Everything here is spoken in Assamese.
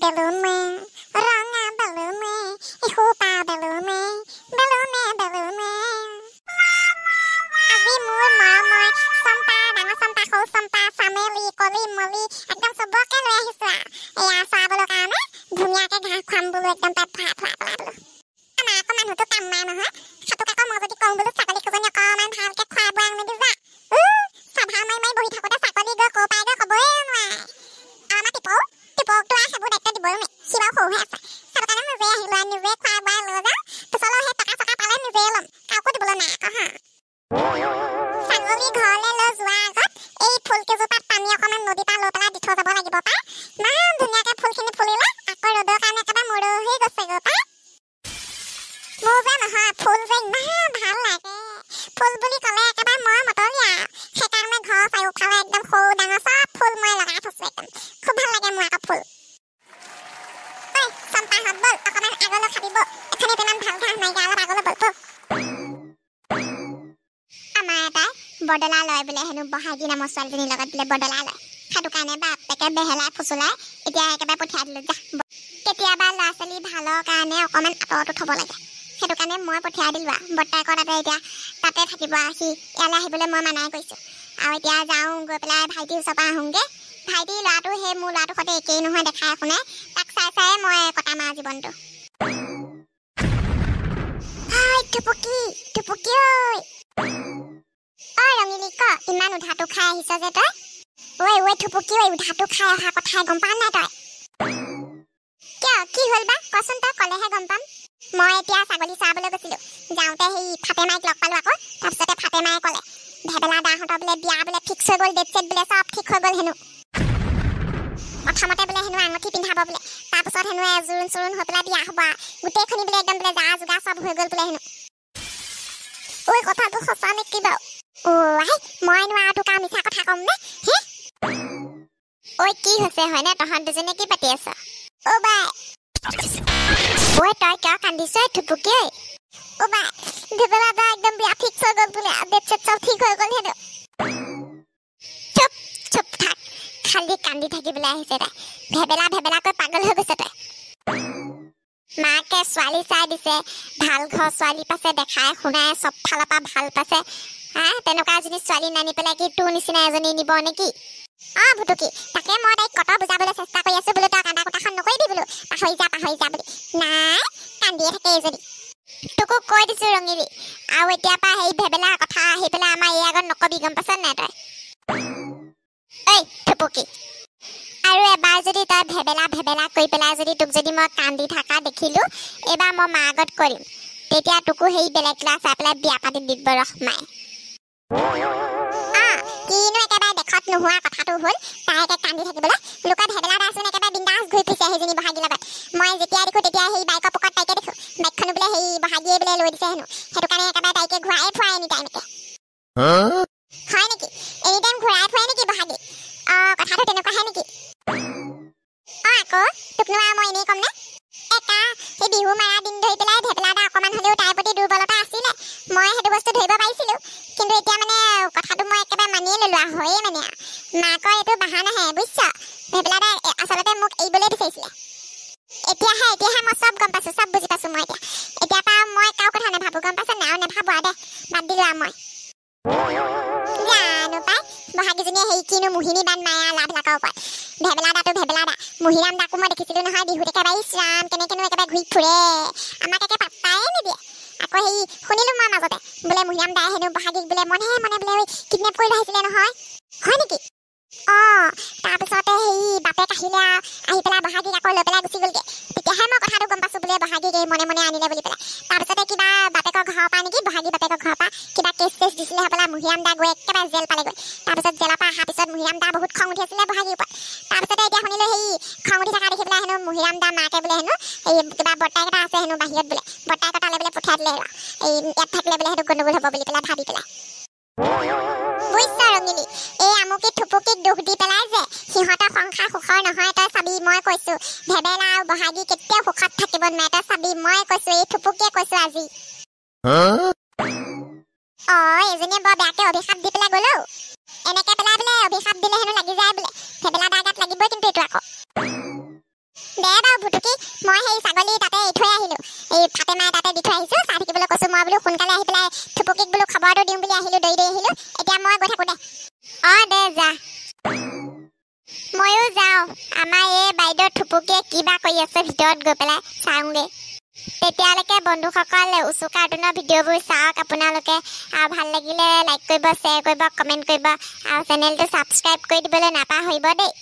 বেলুনে, ৰঙা বেলুনে, এসোপা বেলুনে, বেলুনে বেলুনে। আজি মোৰ মৰমৰ চম্পা, ডাঙৰ চম্পা, সৰু চম্পা, চামেলি, কলি মলি একদম চবকে লৈ আহিছো আৰু এয়া চৰাবলৈ কাৰণে। ধুনীয়াকে ঘাঁহ খুৱাম বোলো, একদম পেট ভৰাই খুৱাই পেলাই বোলো। আমাৰ আকৌ মানুহটো কাম নাই নহয়। সেইটোক আকৌ মই যদি কওঁ বোলো ছাগলী কেইজনী অকণমান ভালকে খুৱাই বোৱাই আনিবি যা, চাধা মাৰি মাৰি বহি থাকোঁতে ছাগলী গৈ ক'ৰ পায়গৈ ক'বই নোৱাৰে। আৰু আমাৰ টিপৌ, টিপৌকতো আৰু সেইবোৰ দায়িত্ব দিবই নোৱাৰি, সি বাৰু সৰু হৈ আছে। সেইটো কাৰণে নিজে আহিলো আৰু নিজে খুৱাই বোৱাই লৈ যাওঁ। পিছলৈ সেই টকা চকা পালে নিজে ল'ম, কাকো দিবলৈ নাই আকৌ। হা, ছাগলী ঘৰলৈ লৈ যোৱাৰ আগত এই ফুল কেইজোপাত পানী অকণমান নদীৰ পৰা লৈ পেলাই দি থৈ যাব লাগিব পাই। ইমান ধুনীয়াকে ফুলখিনি ফুলিলে, আকৌ ৰ'দৰ কাৰণে একেবাৰে মৰহি গৈছেগৈ পাই। মোৰ যে নহয় ফুল যে ইমান ভাল লাগে, ফুল বুলি ক'লে একেবাৰে মই মতলীয়া। সেইকাৰণে ঘৰৰ চাৰিওফালে একদম সৰু ডাঙৰ চব ফুল মই লগাই থৈছোঁ, একদম খুব ভাল লাগে মোৰ আকৌ ফুল। ঐ চম্পাহঁত, ব'ল অকণমান আগলৈ খাবি ব'ল, এখনিত ইমান ভাল ঘাঁহ নাইকিয়া, অলপ আগলৈ ব'ল ব'ল। আমাৰ এটাই বদলা লয় বোলে হেনো, বহাগী নামৰ ছোৱালীজনীৰ লগত বোলে বদলা লয়। সেইটো কাৰণে বাপেকে বেহেলাই ফুচুলাই এতিয়া একেবাৰে পঠিয়াই দিলোঁ যা। কেতিয়াবা ল'ৰা ছোৱালী ভালৰ কাৰণে অকণমান আঁতৰতো থ'ব লাগে, সেইটো কাৰণে মই পঠিয়াই দিলোঁ আৰু বৰ্তাকৰ তাতে এতিয়া তাতে থাকিব আৰু সি ইয়ালৈ আহিবলৈ মই মানাই কৰিছোঁ। আৰু এতিয়া যাওঁ গৈ পেলাই ভাইটিৰ ওচৰৰ পৰা আহোঁগৈ। ভাইটিৰ ল'ৰাটো সেই মোৰ ল'ৰাটোৰ সৈতে একেই নহয় দেখাই শুনাই, তাক চাই চায়ে মই কটাম আৰু জীৱনটো। থুপুকি থুপুকি ঐ, ঐ ৰঙিলী ক, ইমান উধাটো খাই আহিছ যে তই? ঐ ঐ থুপুকি ঐ, উধাটো খাই অহা কথাই গম পাৱ নাই তই? কিয়, কি হ'ল বা কচোন, তই ক'লেহে গম পাম। মই এতিয়া ছাগলী চৰাবলৈ গৈছিলোঁ, যাওঁতে সেই ফাতেমাইক লগ পালোঁ আকৌ। তাৰপিছতে ফাতেমাই ক'লে ভেবেলা দাহঁতৰ বোলে বিয়া বোলে ফিক্স হৈ গ'ল, ডেট চেট বোলে চব ঠিক হৈ গ'ল হেনো। প্ৰথমতে বোলে হেনো আঙুঠি পিন্ধাব বোলে, তাৰপিছত হেনো জোৰোণ চোৰোণ হৈ পেলাই বিয়া হ'ব আৰু গোটেইখিনি বোলে একদম বোলে যা যোগাৰ চব হৈ গ'ল বোলে হেনো। ঐ কথাটো সঁচা নেকি বাৰু? অ' আই, মইনো আৰু তোক আৰু মিছা কথা ক'ম নে? হে ঐ কি হৈছে হয়নে, তহঁত দুজনীয়ে কি পাতি আছ? অ' বাই, ঐ তই কিয় কান্দিছ থুপুকি? ঐ অ' বাই, ভেবেলা দা একদম বিয়া ফিক্স হৈ গ'ল বোলে, ডেট চেট চব ঠিক হৈ গ'ল হেনো। চুপ চুপ থাক, খালি কান্দি থাকিবলৈ আহিছে তাই। ভেবেলা ভেবেলাকৈ পাগল হৈ গৈছে তই। মাকে ছোৱালী চাই দিছে, ভাল ঘৰ ছোৱালী পাইছে, দেখাই শুনাই চব ফালৰ পৰা ভাল পাইছে। হা, তেনেকুৱা এজনী ছোৱালী নানি পেলাই কি তোৰ নিচিনা এজনী নিব নেকি? অ ভুটুকি, তাকে মই তাইক কত বুজাবলৈ চেষ্টা কৰি আছো বোলো, তই কান্দা কুটাখন নকৰিবি বোলো, পাহৰি যা পাহৰি যা বুলি। নাই, কান্দিয়ে থাকে এইজনী। তোকো কৈ দিছো ৰঙিলী, আৰু এতিয়াৰ পৰা সেই ভেবেলা কথা আহি পেলাই আমাৰ এই আগত নকবি, গম পাইছ নাই তই? ঐ থুপুকি, আৰু এবাৰ যদি তই ভেবেলা ভেবেলা কৰি পেলাই যদি তোক যদি মই কান্দি থকা দেখিলো, এইবাৰ মই মাৰ আগত কৰিম, তেতিয়া তোকো সেই বেলেগ ল'ৰা চাই পেলাই বিয়া পাতি দিব ৰহ মায়ে। কিনো একেবাৰে দেশত নোহোৱা কথাটো হ'ল, তাই একে কান্দি থাকিবলৈ। লোকৰ ভেবেলা দাচোন একেবাৰে বিন্দাছ ঘূৰি ফুৰিছে সেইজনী বহাগীৰ লগত। মই যেতিয়া দেখো তেতিয়া সেই বাইকৰ পোকত তাইকে দেখো, বাইকখনো বোলে সেই বহাগীয়ে বোলে লৈ দিছে হেনো, সেইটো কাৰণে একেবাৰে তাইকে ঘূৰাই ফুৰাই এনি টাইম একে। হয় নেকি, এনি টাইম ঘূৰাই ফুৰাই নেকি বহাগী? অ কথাটো তেনেকুৱাহে নেকি? অ আকৌ তোকনো আৰু মই এনেই ক'মনে? একা সেই বিহু মাৰা দিন ধৰি পেলাই ভেবেলা দা অকণমান হ'লেও তাইৰ প্ৰতি দুৰ্বলতা আছিলে, মই সেইটো বস্তু ধৰিব পাৰিছিলোঁ। কিন্তু এতিয়া মানে কথাটো মই একেবাৰে মানিয়ে ল'লো আৰু হয়েই মানে আৰু মাকৰ এইটো বাহানাহে বুজিছ। ভেবেলা দাই আচলতে মোক এৰিবলৈ বিচাৰিছিলে। এতিয়াহে এতিয়াহে মই চব গম পাইছোঁ, চব বুজি পাইছোঁ মই এতিয়া। এতিয়াৰ পৰা মই কাৰো কথা নাভাবোঁ, গম পাইছ নাই? আৰু নাভাবোঁ আৰু দে, বাদ দিলোঁ আৰু মই। জানো পাই বহাগীজনীয়ে সেই কিনো মোহিনী বান মায়া লাভবিলাকৰ ওপৰত। ভেবেলা দাটো ভেবেলা দা, মহিৰাম দাকো মই দেখিছিলোঁ নহয় বিহুত একেবাৰে ইছ ৰাম কেনেকেনো একেবাৰে ঘূৰি ফুৰে, আমাক একে পাত্তাই নিদিয়ে। আকৌ সেই শুনিলোঁ মই মাজতে বোলে মহিৰাম দাই হেনো বহাগীক বোলে মনে মনে বোলে কিডনেপ কৰি লৈ আহিছিলে নহয়। হয় নেকি? অ তাৰপিছতে সেই বাপেক আহিলে আৰু আহি পেলাই বহাগীক আকৌ লৈ পেলাই গুচি গ'লগৈ। তেতিয়াহে মই কথাটো গম পাইছোঁ বোলে বহাগীক এই মনে মনে আনিলে বুলি পেলাই। তাৰপিছতে কিবা বাপেকৰ ঘৰৰ পৰা নেকি, বহাগী বাপেকৰ ঘৰৰ পৰা কিবা কেছ চেছ দিছিলে হ'বলা, মহিৰাম দা গৈ একেবাৰে জেল পালেগৈ। তাৰপিছত জেলৰ পৰা অহাৰ পিছত মহিৰাম দা বহুত খং উঠি আছিলে বহাগীৰ ওপৰত। তাৰপিছতে এতিয়া শুনিলোঁ সেই খং উঠি থকা দেখি পেলাই হেনো মহিৰাম দা মাকে বোলে হেনো এই কিবা বৰ্তাক এটা আছে হেনো বাহিৰত বোলে, বৰ্তাক এটালৈ বোলে পঠিয়াই দিলে, এই ইয়াত থাকিলে বোলে সেইটো গণ্ডগোল হ'ব বুলি পেলাই ভাবি পেলাই। বুজিছ ৰঙিলী, এই আমুকি থুপুকিক দুখ দি পেলাই যে সিহঁতৰ সংসাৰ সুখৰ নহয়, তই চাবি মই কৈছো। ভেবেলা আৰু বহাগী কেতিয়াও সুখত থাকিব নোৱাৰে, তই চাবি মই কৈছো, এই থুপুকিয়ে কৈছো আজি। অ এজনীয়ে বৰ বেয়াকে অভিশাপ দি পেলাই গ'ল। এনেকে পেলাই বোলে অভিশাপ দিলে হেনো লাগি যায় বোলে, ভেবেলা দাৰ গাত লাগিবই কিন্তু এইটো আকৌ। দে বাৰু ভুটুকি, মই সেই ছাগলী তাতে এৰি থৈ আহিলোঁ, এই ফাতেমাই তাতে দি থৈ আহিছোঁ, চাই থাকিবলৈ কৈছোঁ। মই বোলো সোনকালে আহি পেলাই থুপুকিক বোলো খবৰটো দিওঁ বুলি আহিলোঁ, দৌৰি দৌৰি আহিলোঁ। এতিয়া মই গৈ থাকোঁ দে। অঁ দে যা, ময়ো যাওঁ। আমাৰ এই বাইদেউ থুপুকিয়ে কিবা কৰি আছে ভিতৰত গৈ পেলাই চাওঁগৈ। তেতিয়ালৈকে বন্ধুসকল উচু কাৰ্টুনৰ ভিডিঅ'বোৰ চাওক আপোনালোকে, আৰু ভাল লাগিলে লাইক কৰিব, শ্বেয়াৰ কৰিব, কমেণ্ট কৰিব আৰু চেনেলটো ছাবস্ক্ৰাইব কৰি দিবলৈ নাপাহৰিব দেই।